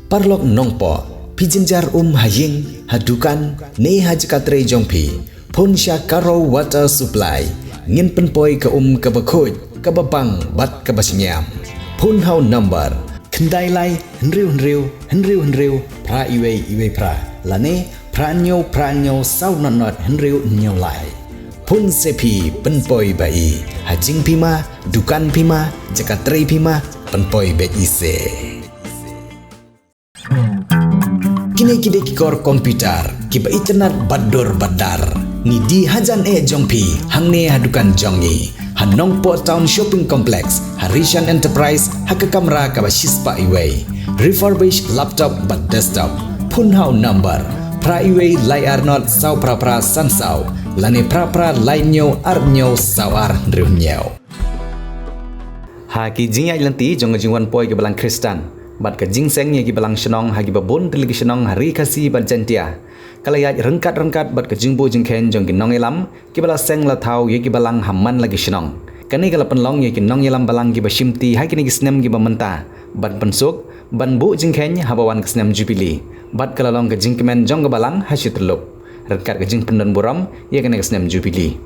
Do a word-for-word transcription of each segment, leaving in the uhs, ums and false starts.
Paralok Nongpoh, phi jynjar um ha ïing, ha dukan, ne ha jaka trei jong phi, phone sha Karo Water Supply. Ngin pynpoi ka um kaba khuid, kaba bang bad kaba shngiam. Phone ha u number khyndai lai hynriew hynriew hynriew hynriew phra iwei iwei phra, lane phra hynñiew phra hynñiew saw nod nod hynriew hynñiew lai. Phone se phi, pynpoi ba i. Ha jingphi ma, dukan phi ma, jaka trei phi ma, pynpoi beit i se. Kine ki dei ki kor computer kiba itynnad bad dur bad dar. Ngi die hajan eh jong phi hangne ha dukan jong ngi ha Nongpoh Town Shopping Complex, ha Rishan Enterprise, ha ka kamra kaba shispah iwei. Refurbished laptop bad desktop. Phone ha u number phra iwei lai ar nod saw phra phra san saw, lane phra phra lai hynñiew ar hynñiew saw ar hynriew hynñiew. Ha ki jingïaid lynti jong ka jingwan poi ki balang Khristan bad ka jingseng ïa ki balang shnong ha kiba bun tylli ki shnong ha Ri Khasi bad Jaintia, ka la ïaid ryngkat ryngkat bad ka jingbuh jingkheiñ jong ki nongïalam kiba la seng la thaw ïa ki balang ha man la ki shnong. Kane ka la pynlong ïa ki nongïalam balang kiba shimti ha kine ki snem kiba mynta ban pynsuk, ban buh jingkheiñ haba wan ka snem Jubili, bad ka la long ka jingkmen jong ka balang ha shi tyllup ryngkat ka jingpyndonburom ïa kane ka snem Jubili.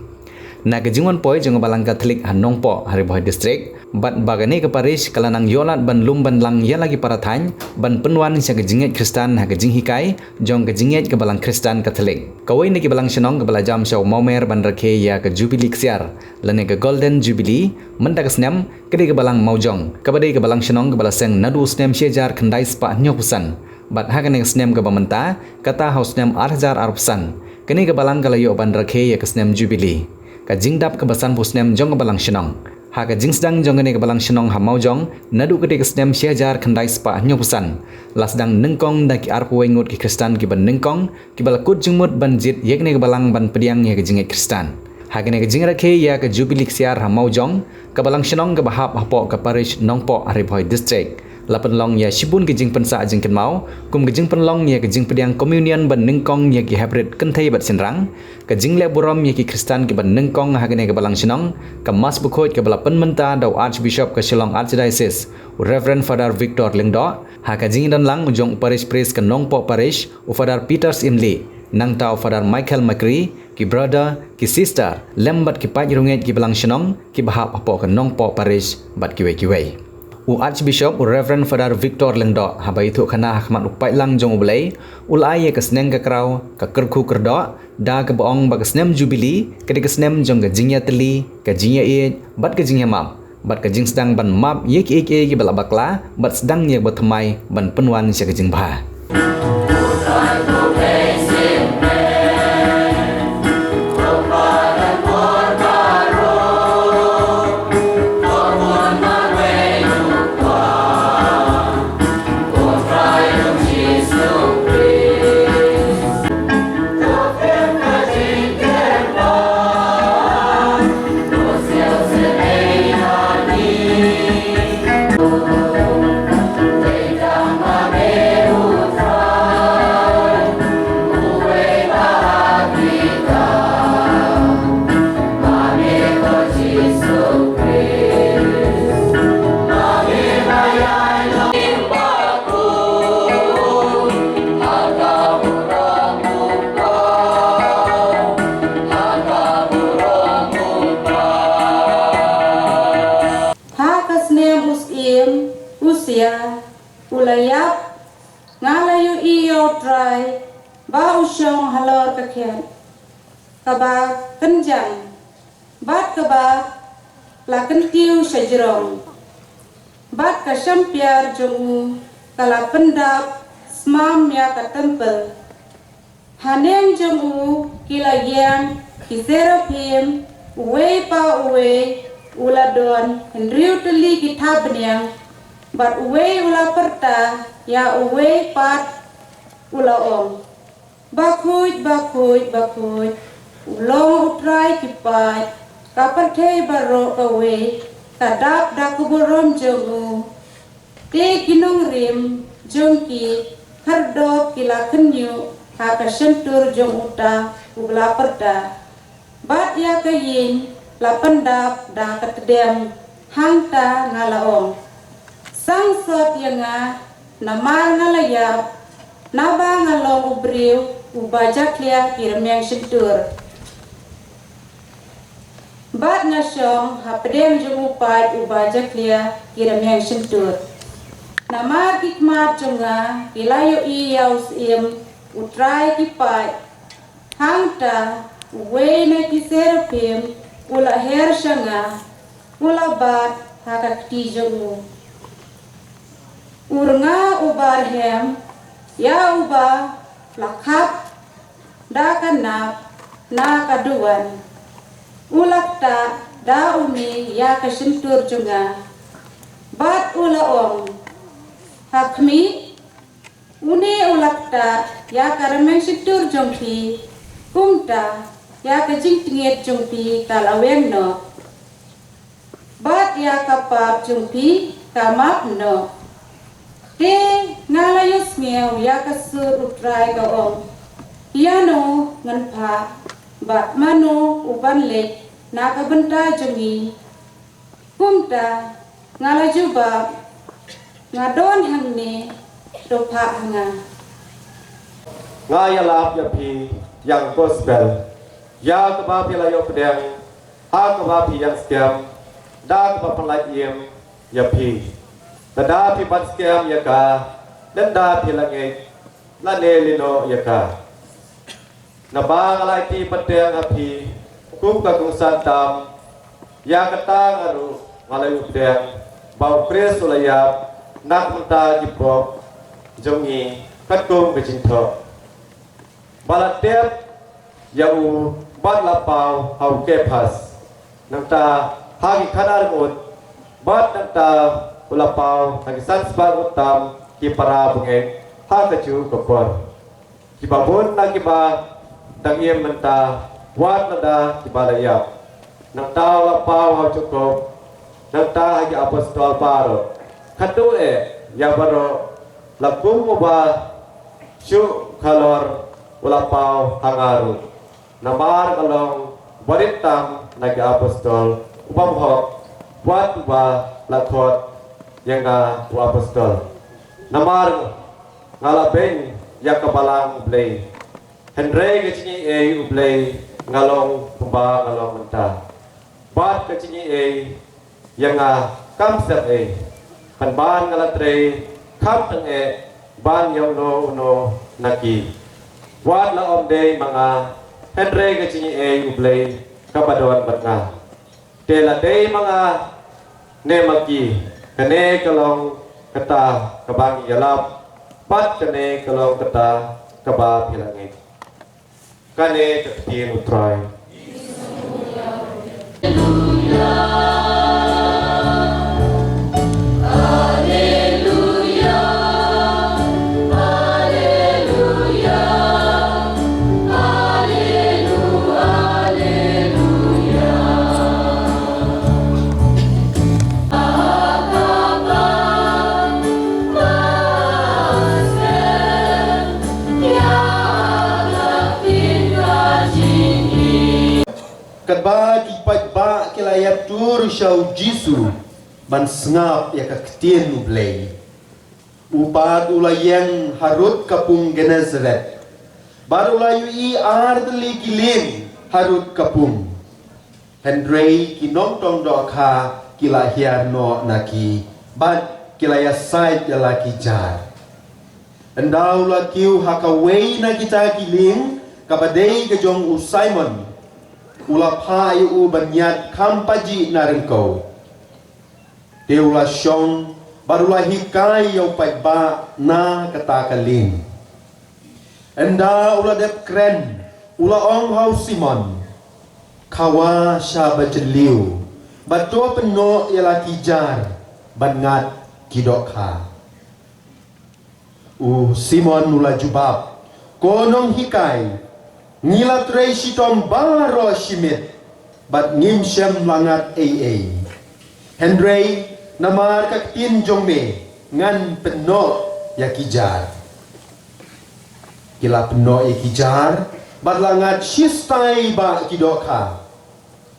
Na ka jingwan poi jong ka balang Katholik ha Nongpoh, ha Ri Bhoi District, bad ba kane ka parish ka la nang ïoh lad ban lum ban lang ïa la ki para thaiñ ban pynwan sha ka jingngeit Khristan ha ka jinghikai jong ka jingngeit ka balang Khristan Katholik. Kawei na ki balang shnong kaba la jam sha u mawmer ban rakhe ïa ka Jubili Ksiar, lane ka Golden Jubilee, mynta ka snem, ka dei ka balang Mawjong, kaba dei ka balang shnong kaba la seng naduh u snem shi hajar khyndai spah hynñiewphew san. Bad ha kane ka snem kaba mynta, kata ha u snem ar hajar arphew san, kane ka balang ka la ïoh ban rakhe ïa ka snem Jubili, ka jingdap kaba sanphew snem jong ka balang shnong. Ha ka jingsdang jong kane ka balang shnong ha Mawjong, naduh kata ka snem shi hajar khyndai spah hynñiewphew san, la sdang nyngkong da ki arphew wei ngut ki Khristan kiba nyngkong, kiba la kut jingmut ban jied ïa kane ka balang ban pdiang ïa ka jingngeit Khristan. Ha kane ka jingrakhe ïa ka Jubili Ksiar ha Mawjong, ka balang shnong kaba hap hapoh ka parish Nongpoh, ha Ri Bhoi District, la pynlong ïa shibun ki jingpynsah jingkynmaw, kum ka jingpynlong ïa ka jingpdiang communion ba nyngkong ïa ki heprit kynthei bad shynrang, ka jingleh burom ïa ki Khristan kiba nyngkong ha kane ka balang shnong, ka Mass bakhuid kaba la pynmynta da u Archbishop ka Shillong Archdiocese, u Reverend Father Victor Lyngdoh, ha ka jingdon lang u jong u parish priest ka Nongpoh Parish, u Father Peter Syiemlieh, nangta u Father Michael Makri, ki brother, ki sister, lem bad ki paid riewngeit ki balang shnong kiba hap hapoh ka Nongpoh Parish bad kiwei kiwei. U Archbishop, u Reverend Father Victor Lyngdoh, haba ïathuh khana ha khmat u paidlang jong U Blei, u la ai ïa ka sneng ka kraw, ka kyrkhu kyrdoh, da kaba ong ba ka snem Jubili ka dei ka snem jong ka jingïatylli, ka jingïaieit bad ka jingïamap, bad ka jingsdang ban map ïa kiei kiei kiba la bakla, bad sdang ïa kaba thymmai ban pynwan sha ka jingbha. Ha ka snem u syiem u sia u la ïap, nga la ïohi ïa U Trai ba u shong halor ka khet kaba kynjang, bad kaba la kyntiew sha jrong, bad ka shympiar jong u ka la pyndap smam ïa ka templ. Haneng jong u ki la ïeng ki seraphim, uwei pa uwei u la don hynriew tylli ki thapniang, bad uwei u la pyrta ïa uwei pat, u la ong: Bakhuid, bakhuid, bakhuid, u long U Trai ki paid, ka pyrthei baroh kawei ka dap da ka burom jong u. Te ki nongrim jong ki khyrdop ki la khynñiuh ha ka shyntur jong uta uba la pyrta, bad ïa ka ïing la pyndap da ka tdem. Hangta nga la ong: Sangsot ïa nga, Namar nga la ïap, naba nga long u briew uba jakhlia ki rmiang shyntur. Bad nga shong hapdeng jong u paid uba jakhlia ki rmiang shyntur. Namar ki khmat jong nga ki la ïohi ïa u syiem u trai ki paid. Hangta uwei na ki seraphim u la her sha nga, u la bat ha ka kti jong u. U rnga u barhem ïa uba la khap da ka nap na ka duwan. U la ktah da une ïa ka shyntur jong nga. Bad u la ong, ha khmih, une u la ktah ïa ka rmiang shyntur jong phi, kumta ïa ka jingtngit jong phi ka la weng noh. Bad ïa ka pap jong phi ka map noh. Te nga la ïohsngew ïa ka sur u Trai ka ong, ïano ngan phah, bad mano u ban leit na ka bynta jong ngi. Kumta nga la jubab, nga don hangne, to phah ha nga. Nga ïalap ïa phi ïa ka gospel, ïa kaba phi la ïoh pdiang, ha kaba phi ïeng skhem, da kaba pynlait im ïa phi. Lada phi bat skhem ïa ka, lada phi la ngeit, lane lehnoh ïa ka. Naba nga la aiti pateng ha phi kum ka kongsan tam, ïa kata nga ruh nga la ïoh pdiang ba u Khrist u la ïap na ka bynta ki pop jong ngi, katkum ka jingthoh. Ba la tep ïa u bad la paw ha u Kephas, nangta ha ki khatar ngut, bad nangta u la paw ha ki san spah ngut tam ki para bangeit ha kajuh ka por. Kiba bun na kiba dang im mynta, wat lada kiba la ïap. Nangta u la paw ha u Jakob, nangta ha ki apostol baroh. Khatduh eh ïa baroh, la kum uba shu khalor u la paw ha nga ruh. Namar nga long uba rit tam na ki apostol, uba hok, wat uba la khot ïa nga u apostol. Namar nga la beiñ ïa ka balang U Blei. Hynrei ka jingaiei U Blei nga long kumba nga long mynta. Bad ka jingaiei ïa nga kam sep ei, pynban nga la trei kham tyngeh ban ïa uno uno na ki. Wat la ym dei ma nga, hynrei ka jingaiei U Blei kaba don bad nga. Te la dei ma nga ne ma ki, kane ka long kata kaba ngi ïalap, bad kane ka long kata kaba phi la ngeit. Kane ka ktien U Trai. Katba ki paidbah ki la ïa tur sha u Jisu ban sngap ïa ka ktien U Blei, u pat u la ïeng harud ka pung Genesaret, bad u la ïohi ar tylli ki lieng harud ka pung. Hynrei ki nongtong dohkha ki la hiar noh na ki, bad ki la ïasaid ïa la ki jar. Ynda u la kiew ha kawei na kita ki lieng, kaba dei ka jong u Simon, u la phah ïa u ban ïaid kham pajih na ryngkew. Te u la shong bad u la hikai ïa u paidbah na kata ka lieng. Ynda u la dep kren, u la ong ha u Simon, khawa sha ba jylliew, bad to pynnoh ïa la ki jar ban ngat ki dohkha. U Simon u la jubab, ko nonghikai, ngi la trei shitom baroh shi miet, bad ngim shym la ngat ei ei. Hynrei namar ka ktien jong me, ngan pynnoh ïa ki jar. Ki la pynnoh ïa ki jar, bad la ngat shistai bah ki dohkha.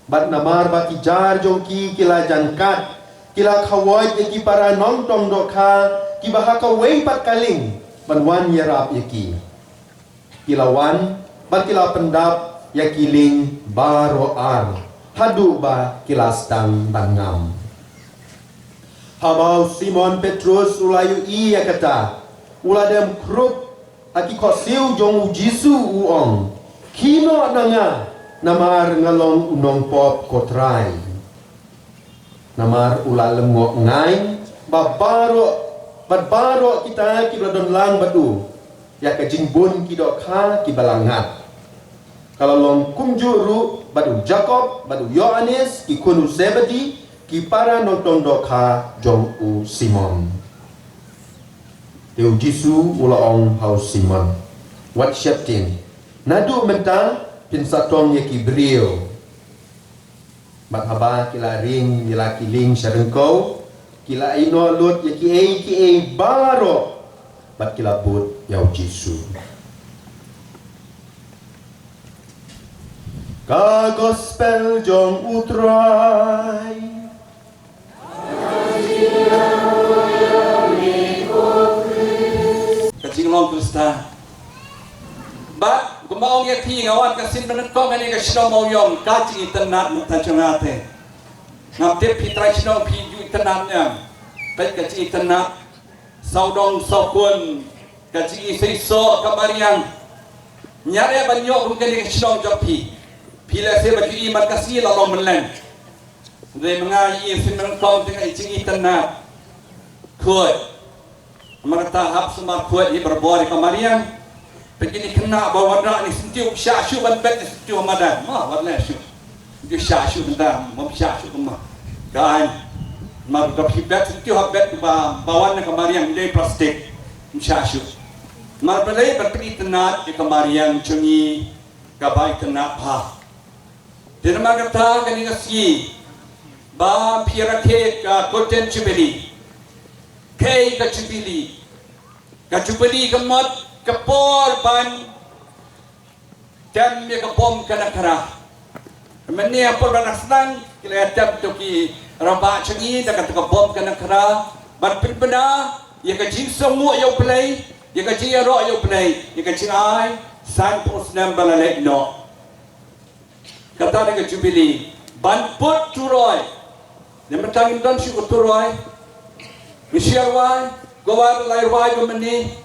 Bad namar ba ki jar jong ki ki la jan kat, Ki la khawai ïa ki para nongtong dohkha kiba ha kawei pat ka lieng ban wan ïarap ïa ki. Ki la wan bad ki la pyndap ïa ki lieng baroh ar haduh ba ki la sdang ban ngam. Haba u Simon Petrus u la ïohi ïa kata, u la dem khrup ha ki khohsiew jong u Jisu, u ong, "Khie noh na nga, namar nga long u nongpop, ko Trai." Namar u la lyngngoh ngai ba baroh, bad baroh kita kiba la don lang bad u ïa ka jingbun ki dohkha kiba la ngat. Ka la long kumjuh ruh bad u Jakob bad u Ïohannes, ki khun u Sebedi, ki para nongtong dohkha jong u Simon. Te u Jisu u la ong ha u Simon, "Wat sheptieng, naduh mynta phin sa tong ïa ki briew." Bad haba ki la ring ïa la ki lieng sha ryngkew, ki la ïehnoh lut ïa kiei kiei baroh bad ki la bud ïa u Jisu. Ka Gospel jong u Trai. Ka jinglong Khristan. Bad kumba ong ïa phi, nga wan ka sien ba nyngkong ha kane ka shnong Mawïong, ka jingitynnad na ka bynta jong nga te. Ngam tip phi trai shnong phi ju itynnad ne em. Peit ka jingitynnad. Sawdong sawkun, ka jingiseisoh ka mariang. Ngi ïa ban ïoh kum kane ka shnong jong phi. Phi lehse ba ju i man ka sngi la long mynleng. Dei ma nga i sien ba nyngkong te nga i jingitynnad. Khuid. Namar kata hap sumar khuid hi barabor ïa ka mariang. Peit kine ki khynnah ba wanrah, ne syntiew shah shuh ban bet, ne syntiew ha madan. Ma wat leh shuh. Syntiew shah shuh, mynta ym shah shuh kumba ka aiñ. Namar ka phi bet syntiew ha bet ba, ba wan na ka mariang, dei plastik. Ym shah shuh. Namar balei? Ban pynitynnad ïa ka mariang jong ngi kaba itynnad bha. Te namar kata kane ka sngi ba phi rakhe ka Golden Jubilee. Kaei ka Jubilee? Ka Jubilee ka mut ka por ban tem ïa ka bom ka nakhra. Mynne ha por ba la sdang ki la tem to ki rangbah jong ngi da kata ka bom ka nakhra ban pynbna ïa ka jingsngewnguh ïa U Blei, ïa ka jingïaroh ïa U Blei, ïa ka jingai san phew snem ba la leit noh. Kata dei ka Jubilee ban put turoi. Ne mynta ngim don shuh ka turoi. Ngi shu ïa rwai, ko wan lai rwai ko mynne.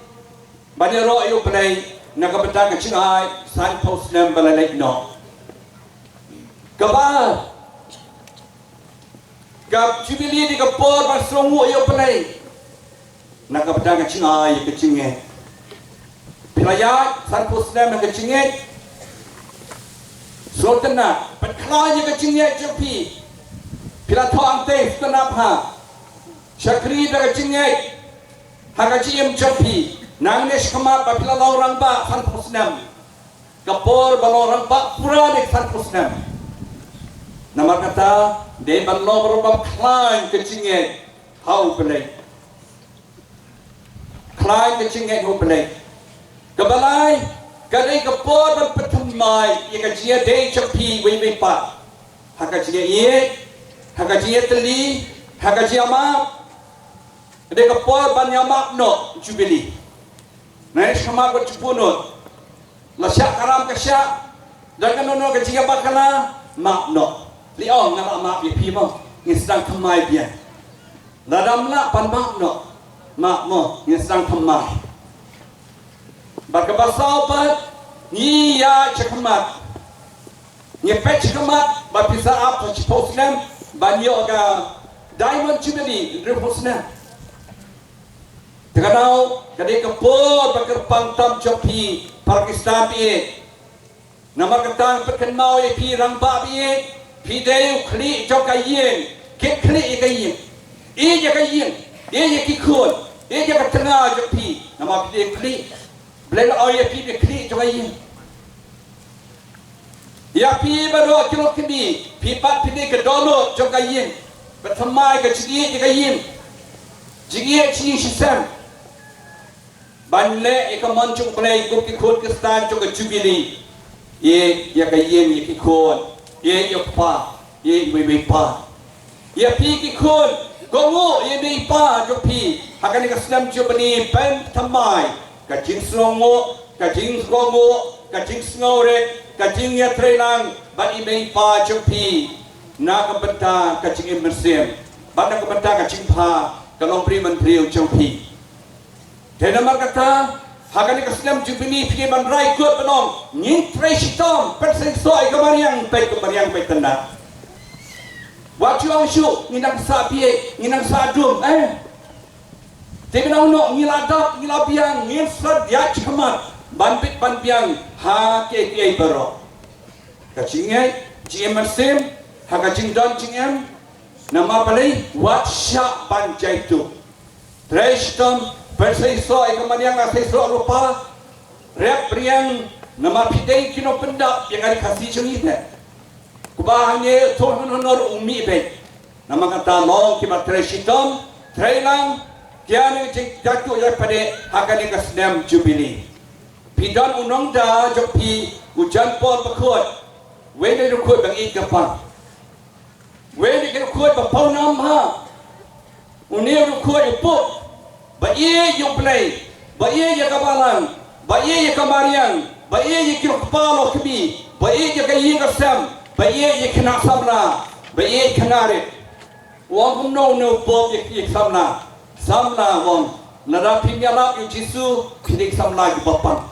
Ban ïaroh ïa U Blei na ka bynta ka jingai san phew snem ba la leit noh. Kaba ka Jubilee dei ka por ban sngewnguh ïa U Blei na ka bynta ka jingai ïa ka jingngeit. Phi la ïaid san phew snem ha ka jingngeit. Sngewtynnad, pynkhlan ïa ka jingngeit jong phi. Phi la thoh hangtei, sngewtynnad bha. Shakri da ka jingngeit ha ka jingim jong phi. Nangne shakhmat ba phi la long rangbah san phew snem. Ka por ba long rangbah pura dei san phew snem. Namar kata dei ban long rangbah, khlaiñ ka jingngeit ha U Blei. Khlaiñ ka jingngeit ha U Blei. Kaba lai, ka dei ka por ban pynthymmai ïa ka jingïadei jong phi iwei pa iwei. Ha ka jingïaieit, ha ka jingïatylli, ha ka jingïamap. Ka dei ka por ban ïamap noh, Jubilee. Nai shakhmat wat jubunut. La shah karam ka shah. Da kano kano ka jingïabakla, map noh. Lei ong nga la map ïa phi mo. Ngin sdang thymmai biang. Lada ym lah ban map noh. Map mo, ngin sdang thymmai. Bad kaba saw pat, ngi ïaid shakhmat. Ngi peit shakhmat ba phi sa ap sa shiphew snem ban ïoh ka Diamond Jubilee hynriewphew snem. Te ka daw ka dei ka por ba kyrpang tam jong phi para Khristan ba ïeit. Namar kata nga pynkynmaw ïa phi rangbah ba ïeit, phi dei u khlieh jong ka ïing. Kit khlieh ïa ka ïing. Ïeit ïa ka ïing. Ïeit ïa ki khun. Ïeit ïa ka tnga jong phi. Namar phi dei u khlieh. Blei la ong ïa phi phi dei khlieh jong ka ïing. Ïa phi baroh ki lok kmie, phi pat phi dei ka dohnud jong ka ïing. Ba thymmai ka jingïeit ïa ka ïing. Jingïeit jingïeit shisha. Ban leh ïa ka mon jong U Blei kum ki khun Khristan jong ka Jubilee. Ïeit ïa ka ïing, ïa ki khun. Ïeit ïa u kpa. Ïeit iwei iwei pa. Ïa phi ki khun. Kohnguh ïa i mei i pa jong phi ha kane ka snem Jubili, ban thymmai ka jingsngewnguh, ka jingkohnguh, ka jingsngewrit, ka jingïatreilang bad i mei i pa jong phi na ka bynta ka jingim mynsiem bad na ka bynta ka jingbha ka longbriew manbriew jong phi. Te namar kata, ha kane ka snem Jubili phi ban rai kut ban ong, ngin trei shitom, pynshai soh ïa ka mariang, peit ka mariang, peit tynat. Wat ju ong shuh, ngi nang sah bieit, ngi nang sah dum, eh. Te ban ong noh, ngi la dap, ngi la biang, ngin sa ïaid shakhmat ban bit ban biang ha kiei kiei baroh. Ka jingngeit, jingim mynsiem, ha ka jingdon jingem, namar balei, wat shah ban jaituh. Trei shitom, pynshai soh ïa ka mariang, la shai soh lypa, rep riang, namar phi dei ki nongpyndap ïa ka ri Khasi jong ngi te. Kumba hangne thon hon honor u mih beit. Namar kata long kiba trei shitom, trei lang, kian ïa ka jingjaituh ïa pade ha kane ka snem Jubili. Phi don u nongda jong phi u John Paul Bakhuid, wei na u riewkhuid ba ngi ïeit kyrpang. Wei na u riewkhuid ba pawnam ha. Une u riewkhuid u pop ba ïeit ïa U Blei, ba ïeit ïa ka balang, ba ïeit ïa ka mariang, ba ïeit ïa ki longkpa longkmie, ba ïeit ïa ka ïing ka sem, ba ïeit ïa ki khynnah samla, ba ïeit khynnah rit. U ong kumno une u pop ïa ki samla? Samla, u ong, lada phim ïalap ïa u Jisu, phi dei ki samla kiba pang.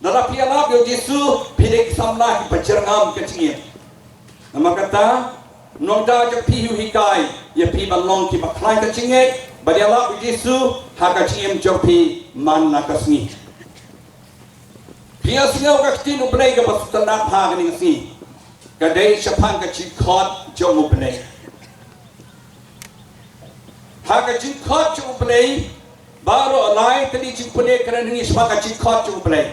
Lada phi ïalap ïa u Jisu, phi dei ki samla kiba jyrngam ka jingim. Namar kata, u nongda jong phi u hikai ïa phi ban long kiba khlaiñ ka jingngeit, ban ïalap ïa u Jisu ha ka jingim jong phi man la ka sngi. Phi ïohsngew ka ktien U Blei kaba sngewtynnat ha kane ka sngi. Ka dei shaphang ka jingkhot jong U Blei. Ha ka jingkhot jong U Blei, baroh lai tylli jingpule kren ngi shaphang ka jingkhot jong U Blei.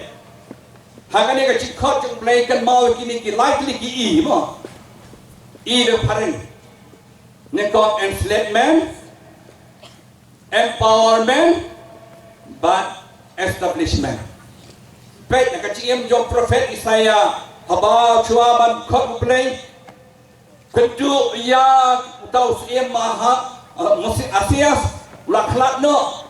Ha kane ka jingkhot jong U Blei kynmaw ïa kine ki lai tylli ki E mo. E da phareng. Nyngkong enslavement, empowerment, bad establishment. Peit na ka jingim jong u prophet Isaiah, haba shuwa ban khot U Blei, kynduh ïa uta u syiem Ahaz, eh, Moses Ahaz, u la khlad noh.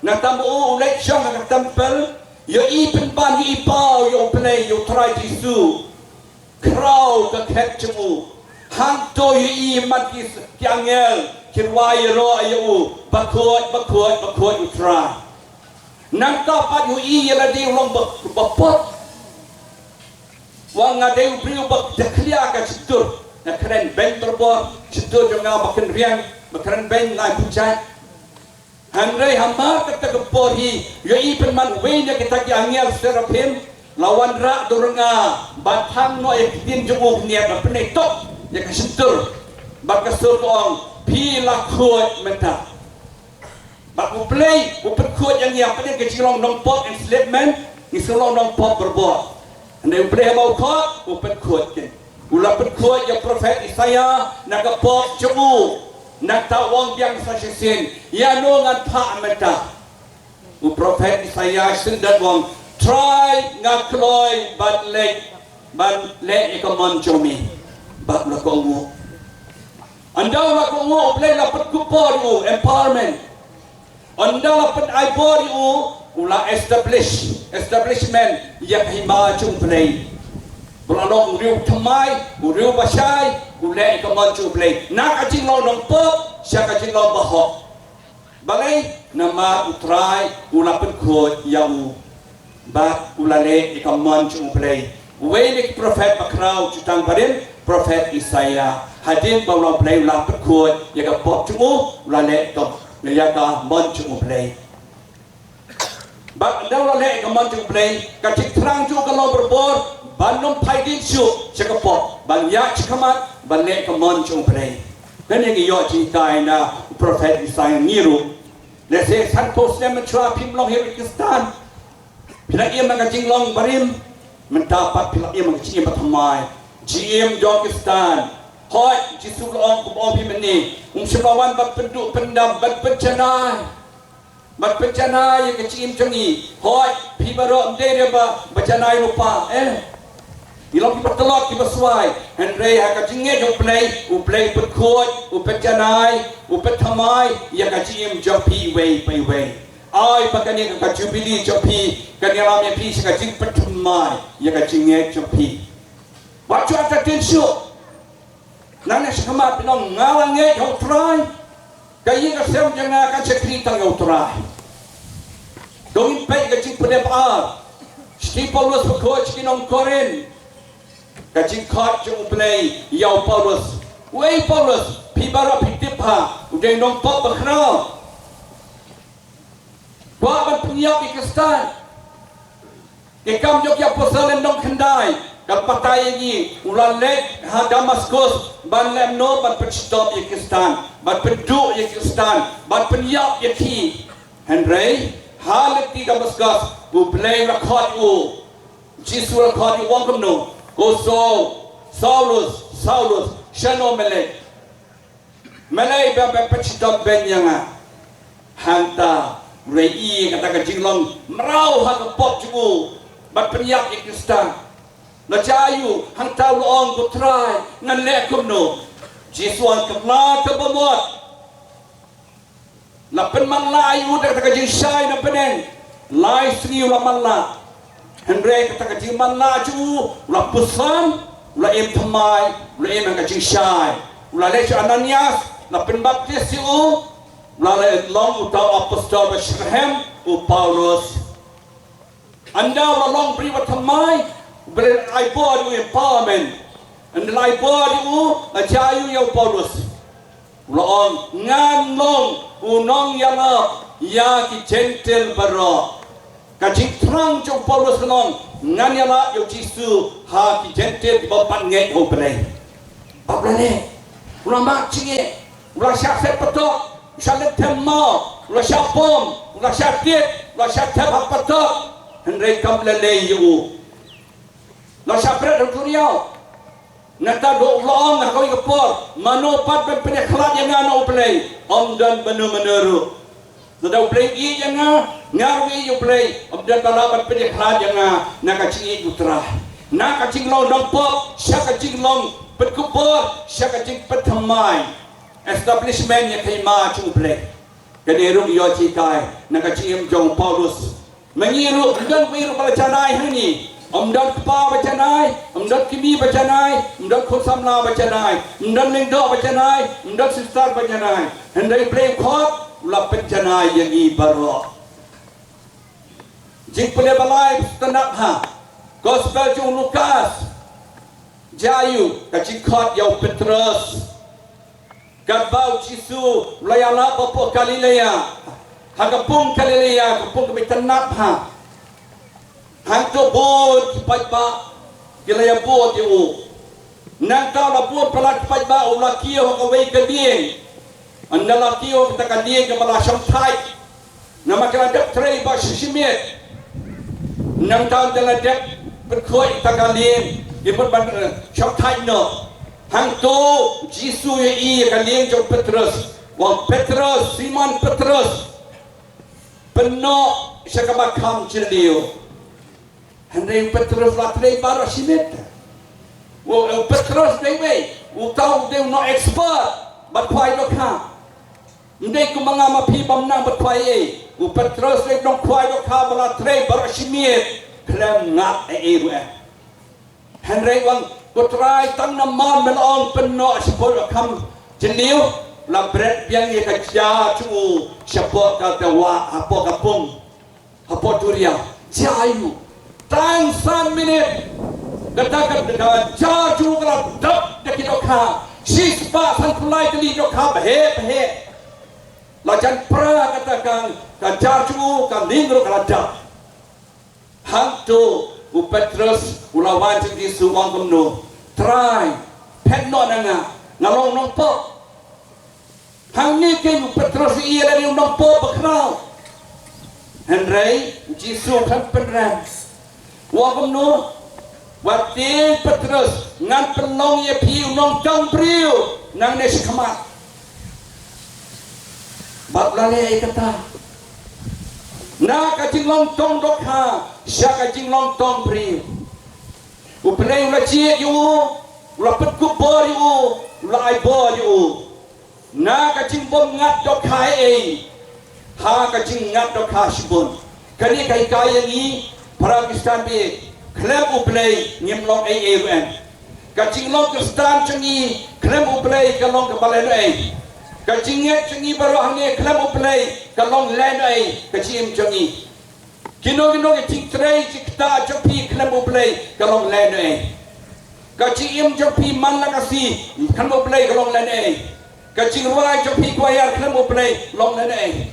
Nangta ma u u leit shong ha ka temple, ïohi pynban ïohi paw ïa U Blei, ïa U Trai Jisu. Khraw ka khet jong u. Hangto ïohi man ki, ki angel ki rwai ïaroh ïa u, bakhuid, bakhuid, bakhuid U Trai. Nangta pat ïohi ïa lade u long ba, ba pop. Wan nga dei u briew ba da khlieh ka shyntur. Nga kren beiñ barabor, shyntur jong nga ba kynriang, ba kren beiñ lai pynjah. Hynrei hamar kata ka por hi, ïohi pynban uwei na kita ki angel seraphim la wanrah dur nga, bad thang noh ïa ka ktien jong u khyndiat, bad pynleit tok ïa ka shyntur. Bad ka sur ka ong, phi la khuid mynta. Bad U Blei u pynkhuid ïa ngi, hapdeng ka jinglong nongpop, enslavement, ngi shu long nongpop barabor. Hynrei U Blei haba u khot, u pynkhuid kin. U la pynkhuid ïa u prophet Isaiah na ka pop jong u. Nangta u ong biang sa shisien, ïano ngan phah mynta? U prophet Isaiah u sngewthuh u ong, Trai, nga kloi ban leit, ban leh ïa ka mon jong me. Bad u la kohnguh. Ynda u la kohnguh, U Blei la pynkupor ïa u, empowerment. Ynda la pynai bor ïa u, u la establish, establishment ïa ka hima jong U Blei. Ba la long u riew thymmai, u riew ba shai, u leh ïa ka mon jong U Blei. Na ka jinglong nongpop sha ka jinglong bahok. Balei? Namar U Trai u la pynkhuid ïa u. Bad u la leh ïa ka mon jong U Blei. Uwei na ki prophet bakhraw jutang barim, prophet Isaiah. Hadien ba u la, U Blei u la pynkhuid ïa ka pop jong u, u la leh ïa ka, ïa ka mon jong U Blei. Bad ynda u la leh ïa ka mon jong U Blei, ka jingthrang jong u ka long barabor ban ym phai dien shuh sha ka pop, ban ïaid shakhmat, ban leh ïa ka mon jong U Blei. Kane ngi ïoh jinghikai na u prophet Isaiah ngi ruh. Lehse sanphew snem mynshuwa phim long hi ruh Khristan. Phi la im ha ka jinglong barim, mynta pat phi la im ha ka jingim bathymmai. Jingim jong Khristan. Hooid, Jisu u la ong, kumba ong phi mynne, um shym la wan ban pynduh pyndam, ban pynjanai. Ban pynjanai ïa ka jingim jong ngi. Hooid, phi baroh ym dei re ba, ba janai lypa, eh. Ngi long kiba tlot kiba swai, hynrei ha ka jingngeit ïa U Blei, U Blei u pynkhuid, u pynjanai, u pynthymmai ïa ka jingim jong phi iwei pa iwei. Ai ba kane ka jubili jong phi kan ïalam ïa phi sha ka jingpynthymmai ïa ka jingngeit jong phi. Wat shu ata tynsuh. Nangne shakhmat phi ong nga la ngeit ha U Trai. Ka ïing ka sem jong nga kan shakri tang ïa U Trai. To ngin peit ka jingpynlong ar. Shithi Paulus ba khuid sha ki nong Korinth. Ka jingkhot jong U Blei ïa u Paulus. Wei Paulus, phi baroh phi tip ha, u dei nongpop bakhraw. Kwah ban pynïap ïa ki Khristan. Ki Kam jong ki Apostol lynnong khyndai kan batai ïa ngi, u la leit ha Damaskus ban leh kumno, ban pynshitom ïa ki Khristan, ban pynduh ïa ki Khristan, ban pynïap ïa ki. Hynrei ha lynti Damaskus U Blei u la khot ïa u. Jisu u la khot ïa u, u ong kumno? Ko Saul, Saulus, Saulus, shano me leit? Me leit ba, ba pynshitom beiñ ïa nga. Hangta u la ïohi kata ka jinglong mraw ha ka pop jong u, ban pynïap ïa ki Khristan. La jia aïu? Hangta u la ong, ko Trai, ngan leh kumno? Jisu u ong, kylla kaba mut. La pynmatlah ïa u da kata ka jingshai na bneng. Lai sngi u la matlah. Hynrei kata ka jingmatlah jong u, u la puson, u la im thymmai, u la im ha ka jingshai. U la leit sha Ananias, la pynbaptis ïa u, u la leit long uta u apostol ba shitrhem, u Paulus. Ynda u la long briew ba thymmai, U Blei u la ai bor ïa u, empowerment. Ynda u la ai bor ïa u, la jia aïu ïa u Paulus? U la ong, ngan long u nongïalap ïa ki Jentil baroh. Ka jingthrang jong u Paulus ka long, ngan ïalap ïa u Jisu ha ki Jentil kiba ym pat ngeit ha U Blei. Bad u la leh, u la mad jingeh, u la shah set patok, u la shah leit them maw, u la shah bom, u la shah tied, u la shah thep ha patok. Hynrei kam lei lei ïa u. La shah bret ha u duriaw. Nangta u la ong ha kawei ka por, mano pat ban pynïakhlad ïa nga na U Blei? Ym don mano mano ruh. Lada U Blei u ïeit ïa nga, nga ruh nga ïeit ïa U Blei. Ym don ba lah ban pynïakhlad ïa nga na ka jingïeit U Trai. Na ka jinglong nongpop sha ka jinglong pynkupbor, sha ka jingpynthymmai. Establishment ïa ka hima jong U Blei. Kane ruh ïoh jinghikai na ka jingim jong u Paulus. Ma ngi ruh, ym don uwei ruh ba la janai ha ngi. Ym don kpa ba janai, ym don kmie ba janai, ym don khun samla ba janai, ym don lyngdoh ba janai, ym don sister ba janai. Hynrei U Blei u khot, u la pynjanai ïa ngi baroh. Jingpule balai, sngewtynnat ha Gospel jong u Lukas. Jia aïu? Ka jingkhot ïa u Petros. Katba u Jisu u la ïalap hapoh Galilea, ha ka pung Galilea, ka pung kaba itynnat ha. Hangto bun ki paidbah ki la ïabud ïa u. Nangta u la bud palat ki paidbah, u la kiew ha kawei ka lieng. Ynda la kiew ha kata ka lieng kaba la shongthait. Namar ki la dep trei baroh shi miet. Nangta ynda la dep pynkhuid kata ka lieng, ki mut ban, eh, shongthait noh. Hangto u Jisu u ïohi ïa ka lieng jong u Petros. U ong, Petros, Simon Petros, pynnoh sha kaba kham jylliew. Hynrei u Petros u la trei baroh shi miet. U, u Petros dei uwei, uta u dei u nong expert ban khwai dohkha. Ym dei kum ma nga ma phi bym nang ban khwai ei. U Petros dei u nongkhwai dohkha ba la trei baroh shi miet khlem ngat ei ei ruh eh. Hynrei u ong, ko Trai, tang namar me la ong pynnoh shapoh kaba kham jylliew, la bret biang ïa ka jar jong u shapoh ka dewah, hapoh ka pung. Hapoh duriaw. Jia aïu? Tang san minit. Kata ka, ka jar jong u ka la dap da ki dohkha. Shispah sanphew lai tylli dohkha baheh baheh. La jan pra kata ka, ka jar jong u, ka lieng ruh ka la dap. Hangto u Petros u la wan sha u Jisu u ong kumno? Trai, phet noh na nga, nga long nongpop. Hangne keiñ u Petros u ïa lade u nongpop bakhraw. Hynrei u Jisu u khlem pynrem. U ong kumno? Wat tieng Petros, ngan pynlong ïa phi u nongtong briew nangne shakhmat. Bad u la leh ïa kata. Na ka jinglong tong dohkha sha ka jinglong tong briew. U Blei u la jied ïa u, u la pynkup bor ïa u, u la ai bor ïa u. Na ka jingbym ngat dohkha ei ei, ha ka jingngat dohkha shibun. Kane ka hikai ïa ngi para Khristan baieit, khlem U Blei ngim long ei ei ruh em. Ka jinglong Khristan jong ngi khlem U Blei ka long kaba lehnohei. Ka jingngeit jong ngi baroh hangne khlem U Blei ka long lehnohei ka jingim jong ngi. Kino kino ki jingtrei jingktah jong phi khlem U Blei ka long lehnohei. Ka jingim jong phi man la ka sngi khlem U Blei ka long lehnohei. Ka jingrwai jong phi kwaiar khlem U Blei long lehnohei.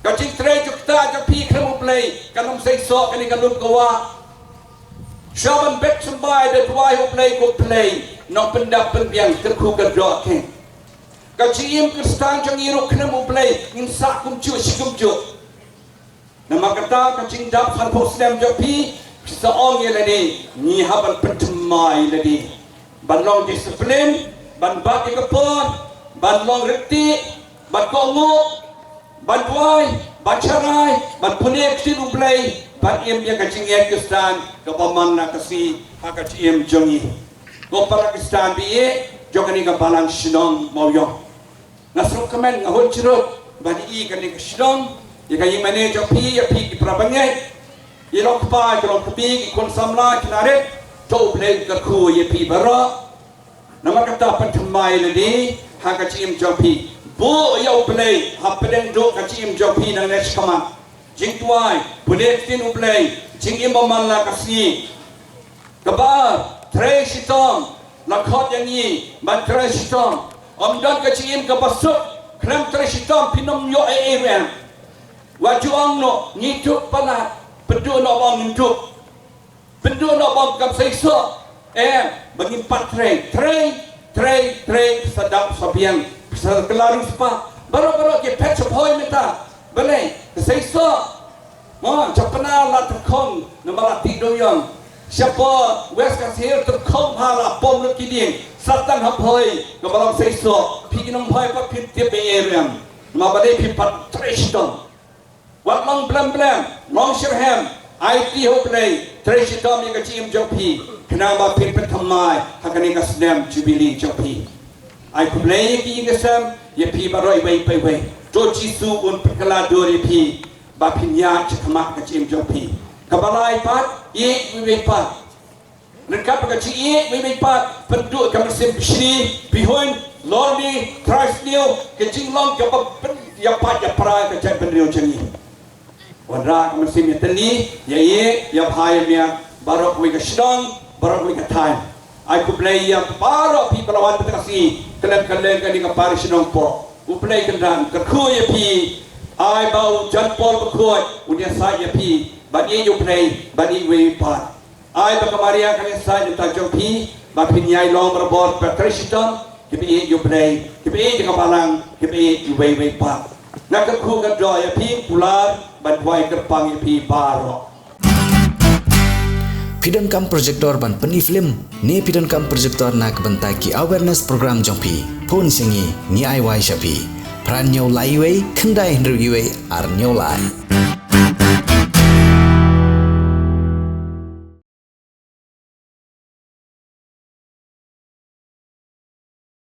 Ka jingtrei jingktah jong phi khlem U Blei kan ym seisoh kane ka lum ka wah. Shuwa ban beh symbai da duwai U Blei, ko Blei, nongpyndap pynbiang, kyrkhu kyrdoh kheiñ. Ka jingim Khristan jong ngi ruh khlem U Blei ngin sah kumjuh shi kumjuh. Namar kata ka jingdap sanphew snem jong phi, phi sa ong ïa lade, ngi hap ban pynthymmai ïa lade. Ban long disiplin, ban bat ïa ka por, ban long ryntih, ban kohnguh, ban duwai, ban sharai, ban pule ktien U Blei, ban im ïa ka jingngeit Khristan kaba man la ka sngi ha ka jingim jong ngi. Ko para Khristan baieit jong kane ka balang shnong Mawïong. Nga sngewkmen, nga hun jurip ban ïohi kane ka shnong, ïa ka ïingmane jong phi, ïa phi ki para bangeit, ïa long kpa, ïa long kmie, ki khun samla, ki narit, to U Blei un kyrkhu ïa phi baroh. Namar kata pynthymmai lade ha ka jingim jong phi. Buh ïa U Blei hapdeng duh ka jingim jong phi nangne shakhmat. Jingduwai, pule ktien U Blei, jingim ba man la ka sngi. Kaba ar, trei shitom, la khot ïa ngi ban trei shitom. Ym don ka jingim kaba suk khlem trei shitom, phin ym ïoh ei ei ruh em. Wat ju ong noh ngi duk palat, pynduh noh ba ong ngim duk. Pynduh noh ba ong kam seisoh. Em, ba ngim pat trei, trei, trei, trei, sa dap sa biang, sa kylla riewspah. Baroh baroh ki phet shaphoi mynta. Balei, ka seisoh. Mo, sha Pnar la tyrkhong namar la tih dewïong. Shapoh West Khasi Hills tyrkhong bha, la pom lut ki dieng. Sa tang haphoi kaba long seisoh. Phi ki nongphoi pat phin tip ei ei ruh em. Namar balei, phi pat trei shitom. Wat long blem blem, long shitrhem, aiti ha U Blei, trei shitom ïa ka jingim jong phi, khnang ba phin pynthymmai ha kane ka snem Jubili jong phi. Ai khublei ïa ki ïing ki sem, ïa phi baroh iwei pa iwei. To Jisu un pynkylla dur ïa phi, ba phin ïaid shakhmat ka jingim jong phi. Kaba lai pat, ïeit iwei iwei pat. Ryngkat bad ka jingïeit iwei iwei pat, pynduh ka mynsiem bishni, bihun, lorni, trai sniew, ka jinglong kaba pyn-, ïapait ïapra ka jaitbynriew jong ngi. Wanrah ka mynsiem ïatylli, ïa ïeit, ïa bha ïa miat, baroh kawei ka shnong, baroh kawei ka thaiñ. Ai khublei ïa baroh phi ba la wan mynta ka sngi, khlem kyrleng kane ka parish Nongpoh. U Blei Kynrad un kyrkhu ïa phi, ai ba u John Paul Bakhuid un ïasaid ïa phi ban ïeit ïa U Blei, ban ïeit iwei iwei pat. Ai ba ka Maria kan ïasaid na ka bynta jong phi, ba phin ïai long barabor ki patrician, ki ba ïeit ïa U Blei, ki ba ïeit ïa ka balang, ki ba ïeit iwei iwei pat. Nga kyrkhu kyrdoh ïa phi, kular ban duwai kyrpang ïa phi baroh. Phi donkam projector ban pyni film ne phi donkam projector na ka bynta ki awareness program jong phi? Phone sha ngi, ngi ai wai sha phi. Phra hynñiew lai wei, khyndai hynriew wei, ar hynñiew lai.